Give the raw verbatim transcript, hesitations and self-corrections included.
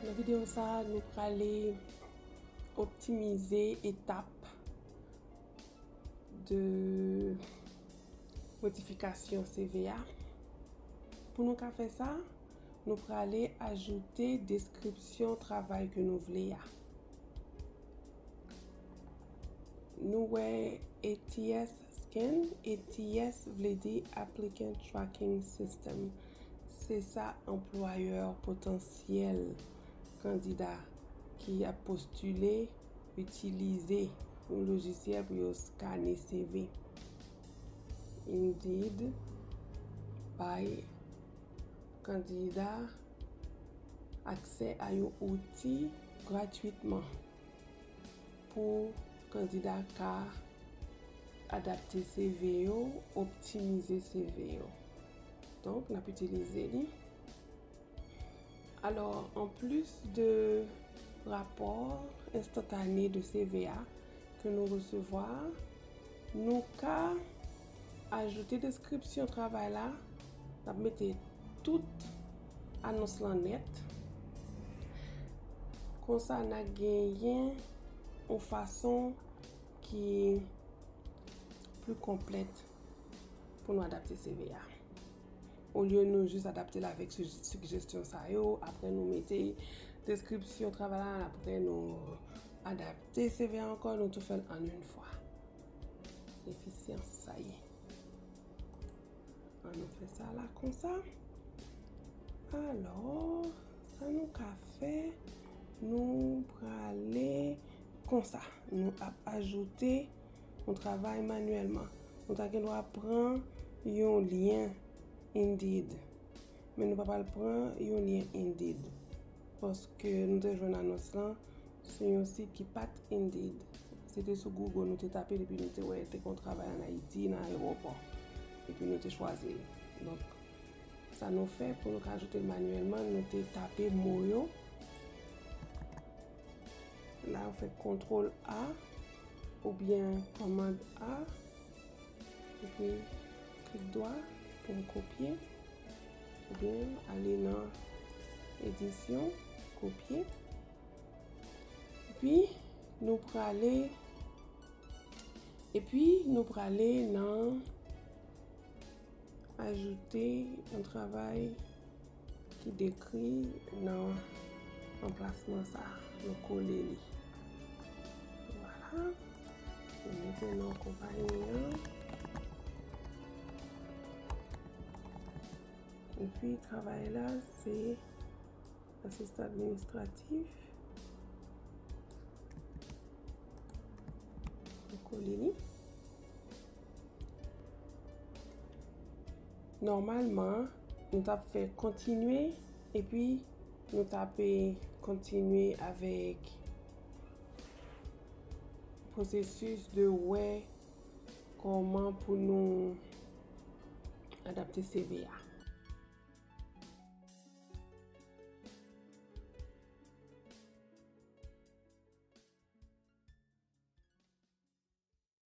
Nan videyo sa a, nou prale optimize etap de modifikasyon C V a. Pou nou ka fè sa, nou prale ajoute deskripsyon travay ke nou vle a. Nou wè A T S scan, A T S vle di Applicant Tracking System. Se sa anplwayè potansyèl kandida ki ap postile itilize yon lojisyèl pou yo skane C V. Indeed bay kandida aksè a yon outi gratwitman pou kandida ka adapte C V yo, optimize C V yo. Donk, n ap itilize li. Alò, anplis de rapò enstantane de C V a ke nou resevwa, nou ka ajoute deskripsyon travay la, n ap mete tout anons lan nèt. Konsa, n a genyen yon fason ki pli konplèt pou nou adapte C V a. Olye nou jis adapte l avèk sijestyon sa yo, apre nou mete deskripsyon travay la, apre nou adapte C V a ankò, nou tou fè l an yon fwa. Efisyans, sa ye. Ann nou fè sa la konsa. Alò, sa nou ka fè, nou prale konsa. Nou ap ajoute yon travay manyèlman. Nou ta gen dwa pran yon lyen Indeed. Men nou pa pral pran yon lyen Indeed. Paske nou te jwenn anons lan sou yon sit ki pa t Indeed. Se te sou Google nou te tape l epi nou te wè te gen yon travay ann Ayiti nan ayewopò. Epi nou te chwazi l. Donk, sa nou fè pou nou ka ajoute l manyèlman, nou te tape mo yo. La, ou fè kontwòl A oubyen kòmand A, epi klik dwat pou n kopye, oubyen ale nan edisyon, kopye. Epi nou prale, epi nou prale nan ajoute yon travay ki dekri nan anplasman sa a. Nou kole li. Vwala. Nou mete non konpayi an. Epi travay la, se asistan administratif. Nou kole li. Nòmalman, nou t ap fè kontinye, epi nou t ap kontinye avèk pwosesis de wè kòman pou nou adapte C V a.